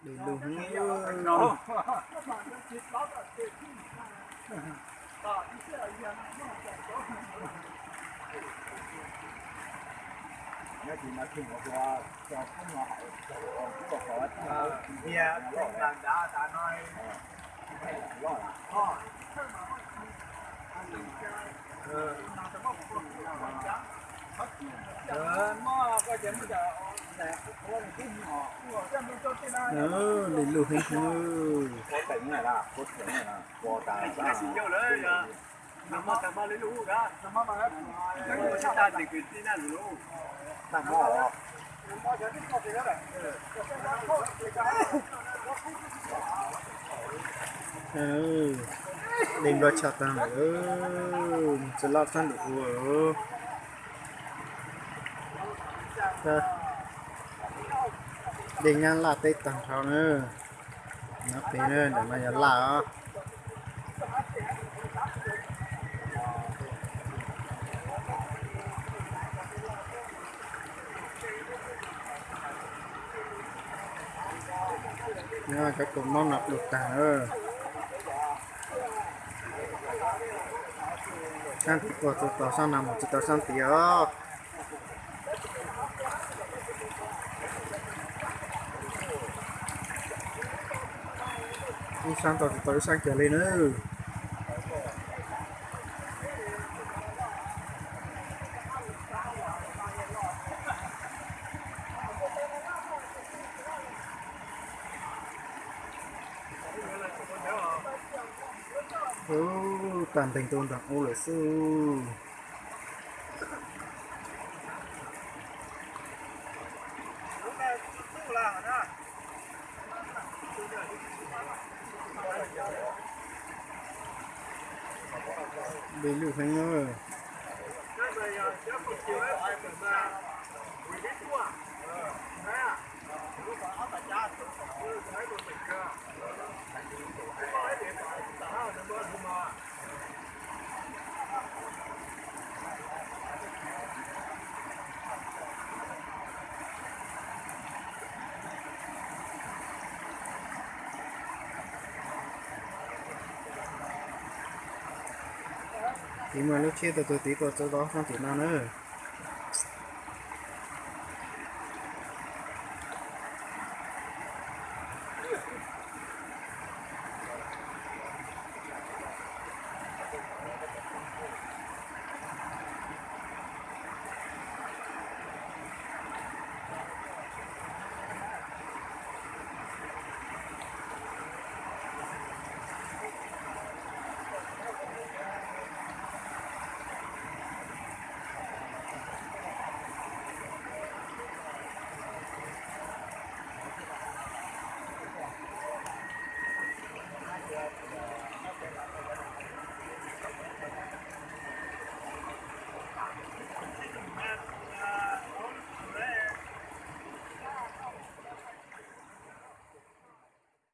Dej lug heev. Dej lug heev heev. Dej nplooj tshaj tag lawm, tsis loj txhob ntim ua. Dej nyab laj teb tag nrho na. Nyob pem na, ntawm no yog laj os. Nyob cov kua mob no pluj tag na. Sab tid tuaj tsis tau sab no, mus tsis tau sab tid os. Ib sab tau tsis tau ib sab kiag li na. Ub, tag nteeg tuaj nram ub lawm xwb. Dej lug heev na. Tiv muaj lub tsheb tuaj txog tid tuaj txog tau sab tim no na.